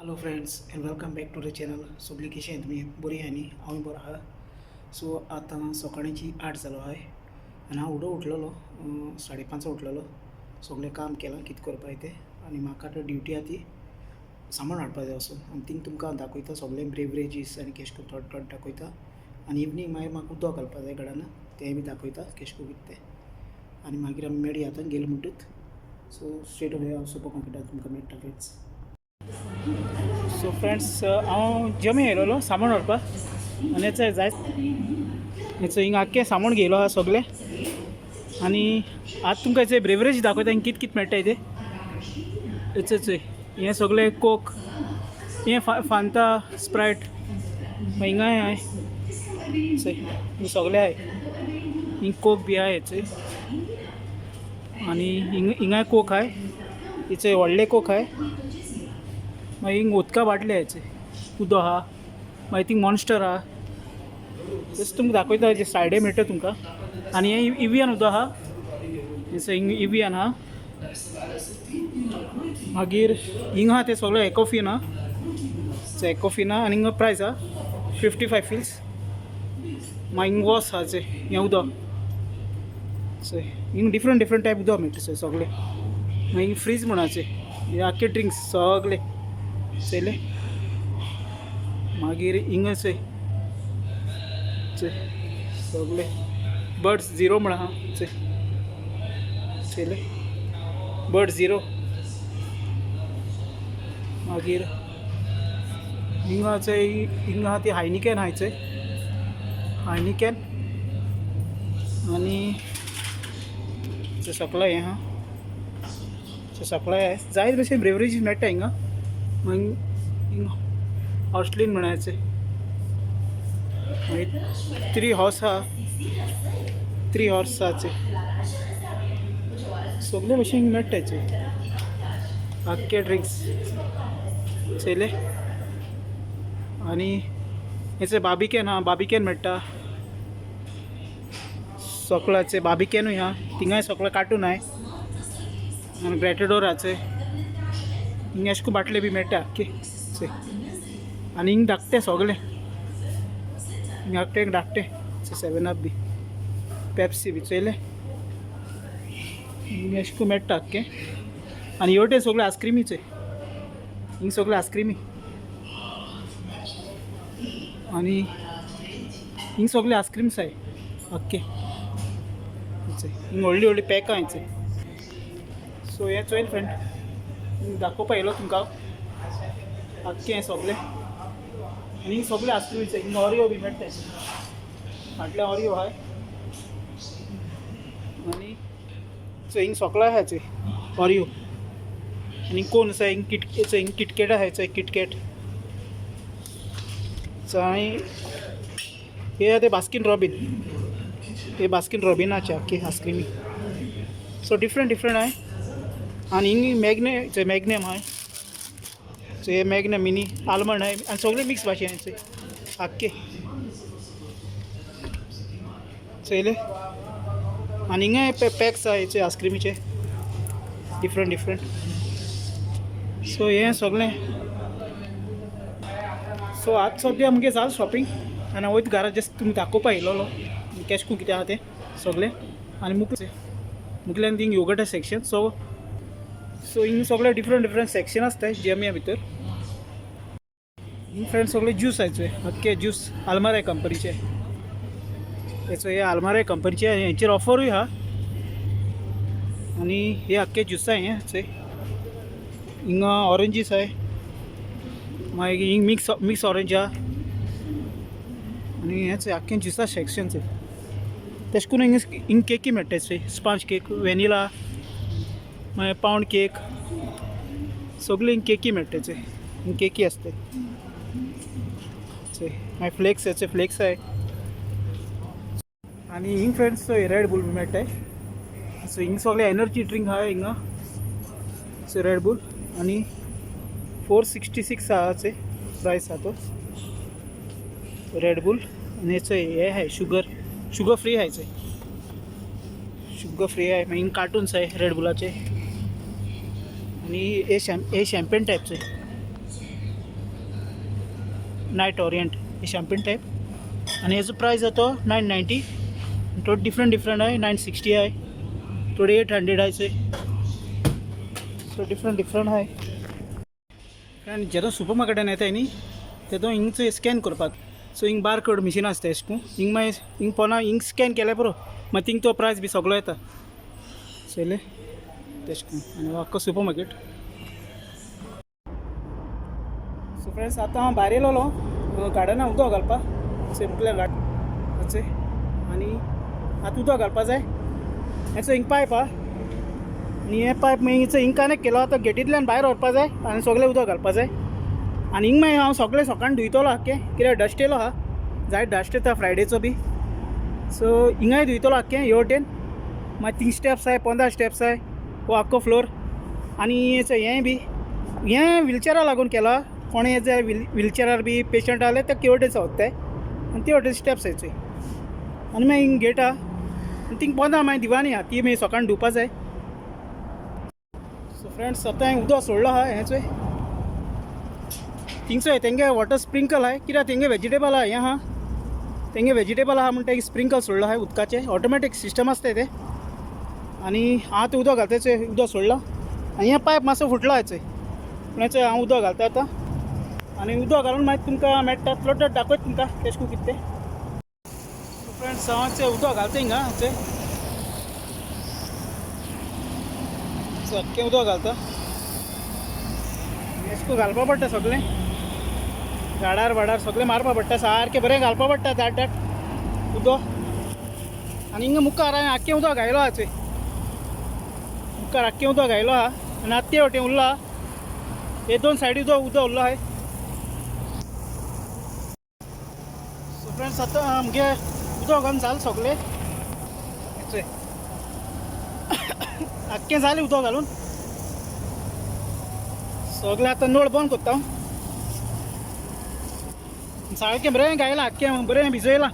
Hello friends and welcome back to the channel. सगळीं कशें तुमी बरी आहा न्ही? हांवूय बरो आहा. सो आतां सकाळींची 8 जालो आहाय आनी हांव उडो उठलेलो 5:30 उठलेलो. सगळें काम केलां कितें करपाक तें आनी म्हाका आतां ड्युटी आहा ती सामान हाडपा जाय वचून आनी थिंग तुमकां हांव दाखयता सगळें ब्रेवरेजीस आनी केश करून थोडे थोडे दाखयता आनी इवनींग मागीर म्हाका उदक घालपा जाय गार्डना तें बी दाखयता केश करून कितें तें आनी मागीर आमी मेळया आतां गेले म्हणटूच. सो स्ट्रेट अवे हांव सुपर मार्केटार तुमकां मेळटा फ्रेंड्स. सो फ्रेंड्स, हांव जमी येयलेलो सामान व्हरपाक आनी हेचो जाय हेचो हिंगा आख्खें सामान घेयलो आहा सगळें आनी आतां तुमकां हेचे ब्रेवरेज दाखयता हिंगा कितें कितें मेळटा तें. हेचो चोय हें सगळें कोक, हें फांता, स्प्रायट, हिंगाय आहाय चोय, हिंगा सगळें आहाय. हिंग कोक बी आहाय चोय आनी हिंग हिंगाय कोक आहाय. हेचो व्हडलें कोक आहाय. मागीर हिंग उदका बाटले हाचे उदक आहा. मागीर थिंग मॉन्स्टर आहा. जस्ट तुमकां दाखयता जे सायडे मेळटा तुमकां. आनी हें इवियन उदक आहा. हें हिंग इवियन आहा. मागीर हिंग आहा तें सगळें एकॉफिन आहा. एकॉफिन आहा आनी हिंगा प्रायस आहा 55 फिल्स. मागीर हिंग वॉस आहा चोय, हें उदक चोय. हिंग डिफरंट डिफरंट टायप उदक मेळटा चोय सगळें. मागीर फ्रीज म्हणाचे हे आख्खे ड्रिंक्स सगळे चोयले. मागीर हिंगा चोय चोय सगळे बर्ड्स झिरो म्हण आहा चोय, चोयले बर्ड झिरो. मागीर हिंगा चोय, हिंगा आहा ती हायनिकॅन आहा चोय, हायनिकॅन. आनी सकला हें आहा सकला जाय तशें ब्रेवरेजीस मेळटा हिंगा. मागीर हिंगा ऑस्ट्लिन म्हणायचें. मागीर थ्री हॉर्स आहा, थ्री हॉर्स आहा. सगळे भशेन मेळटा चोय आख्खे ड्रिंक्स चोयले. आनी हेचे बार्बिकॅन आहा, बार्बिकॅन मेळटा सकलाचे. बार्बिकॅनूय आहा थिंगाय, सगळें कार्टून आहाय आनी ग्रेटेडोराचे हिंगा अशें करून बाटले बी मेळटा आख्खे चोय. आनी हिंग धाकटे सगळे, हिंग धाकटे धाकटे सेवन अप बी पेप्सी बी चोयले. हिंग अशें करून मेळटा आख्खे. आनी हेवटेन सगळे आयस्क्रिमीचे, हिंग सगळे आयस्क्रिमी आनी हिंग सगळे आयस्क्रीम्स आहाय आख्खे. हिंग व्हडली व्हडली पॅकां हांचे. सो हें चोयल फ्रेंड, दाखोवपा येयलो तुमकां आख्खें हें सगळें. आनी हिंग सगळें आयस्क्रीमीचे, हिंग ऑरियो बी मेळटा, फाटल्यान ऑरियो आहाय. आनी चोय हिंग सगळो आहा चोय ऑरियो. आनी कोन आसा हिंग, किट चोय, हिंग किटकेट आहाय चोय, किटकेट. आनी हे आहा ते बास्किन रॉबिन, हे बास्किन रॉबिनाचे आख्खे आयस्क्रिमी. सो डिफरंट डिफरंट आहाय. आनी हिंग मॅग्ने चोय, मॅग्नम आहाय चोय, हे मॅग्नम मिनी आल्मंड आहाय. आनी सगळे मिक्स भाशेन चोय आख्खे चोयले. आनी हिंगाय पॅक्स आहा हेचे आयस्क्रिमीचे डिफरंट डिफरंट. सो हें सगळें. सो आज सद्या मुगे जालें शॉपिंग आनी हांव वयता घरा. जस्ट तुमकां दाखोवपा येयलोलो कॅश करून कितें आहा तें सगळें. आनी मुखले मुखल्यान thing yoghurt section. So so हिंग सगळे डिफरंट डिफरंट सेक्शन आसताय जेमिया भितर. हिंग फ्रेंड सगळे ज्यूस आहाय चोय, आख्खे ज्यूस आलमाराय कंपनीचे. हेचो हे आलमाराय कंपनीचे, हेंचेर ऑफरूय आहा. आनी हे आख्खे ज्युसां हे चोय, हिंगा ऑरेंजीस आहाय, मागीर हिंग मिक्स मिक्स ऑरेंज आहा. आनी हें चोय आख्खें ज्युसा सेक्शन चोय. तेश करून हिंग हिंग केकी मेळटा चोय, स्पांज केक, वेनिला, मागीर पावंड केक, सगळीं हिंग केकी मेळटा चोय. हिंग केकी आसता चोय. मागीर फ्लेक्स चोय, फ्लेक्स आहाय. आनी हिंग फ्रेंड्स चोय रेड बुल बी मेळटाय. सो हिंग सगळे एनर्जी ड्रिंक आहा हिंगा. सो रेड बुल आनी 466 आहा चोय प्रायस आहा तो रेड बुल. आनी चोय हे आहाय शुगर, शुगर फ्री आहाय चोय, शुगर फ्री आहाय. मागीर कार्टून्स आहाय रेड बुलाचे. आनी हे शॅम्पेन टायपचे. नायट ओरियंट हे शॅम्पेन टायप आनी हेजो प्रायस जाता तो 990. थोडे डिफरंट डिफरंट आहे, 960 आहे, थोडे 800 आहे. सो डिफरंट डिफरंट आहे. आनी जेदो सुपर मार्केटान येताय न्ही तेदो हिंग स्कॅन करपाक. सो हिंग बार कोड मिशीन आसता एश करून हिंग मागीर हिंग पोना हिंग स्कॅन केल्यार पुरो, मागीर थिंग तो प्रायस बी सगळो येता चोयलें तेश करून. आनी हो आख्खो सुपर मार्केट. सो फ्रेंड्स, आतां हांव भायर येयलोलो गार्डना उदक घालपाक. सो मुखल्या गार्डन अशें आनी आतां उदक घालपा जाय. हेचो हिंग पायप आहा आनी हे पायप मागीर हिंग कनेक्ट केलो आतां गेटींतल्यान भायर व्हरपा जाय आनी सगळें उदक घालपा जाय. आनी हिंग मागीर हांव सगळें सकाळीं धुयतलो आख्खें, कित्याक डस्ट येयलो आहा, जायत डस्ट येता फ्रायडेचो बी. सो हिंगाय धुयतलो आख्खें हे वटेन. मागीर थिंग स्टेप्स आहाय, 15 स्टेप्स आहाय, हो आख्खो फ्लोर. आनी हें बी हें व्हिलचेरा लागून केला, कोणें जे व्हिलचेरार बी पेशंट आहले ते वटेन वत्ताय आनी ते वटेन स्टेप्स आहाय. आनी मागीर हिंग गेट आहा आनी थिंग पोंदा मागीर दिवानी आहा, ती मागीर सकाळीं धुवपा जाय. सो फ्रेंड्स, आतां हांवें उदक सोडलो आहा. हें चोय, थिंगसो तेंगे वॉटर स्प्रिंकल आहाय, कित्याक तेंगे वेजिटेबल आहा, हें आहा तेंगे वेजिटेबल आहा म्हणटा एक स्प्रिंकल सोडलो आहाय उदकाचें, ऑटोमॅटीक सिस्टम आसता तें. आनी आतां उदक घालता चोय, उदक सोडलां आनी हें पायप मातसो फुटलो आहा चोय, पूण चोय हांव उदक घालता आतां. आनी उदक घालून मागीर तुमकां मेळटा प्लॉट दाखयता तुमकां केश करून कितें तें. फ्रेंड्स, हांव चोय उदक घालता हिंगा चोय, सारकें उदक घालता. एशें करून घालपा पडटा सगळें, झाडार वाडार सगळें मारपा पडटा, सारकें बरें घालपा पडटा दाट दाट उदक. आनी हिंगा मुखार हांवें आख्खें उदक घायलो आहा चोय, मुखार आख्खें उदक घायलो आहा आनी आतां ते वटेन उरलो आहा, हे दोन सायडी उदक उदक उरलो आहाय. सो फ्रेंड्स, आतां आमगे उदक घालून जालें सगळें चोय, आख्खें जालें उदक घालून सगळें. आतां नळ बंद करता हांव. सारकें बरें गायलां, आख्खें बरें भिजयलां.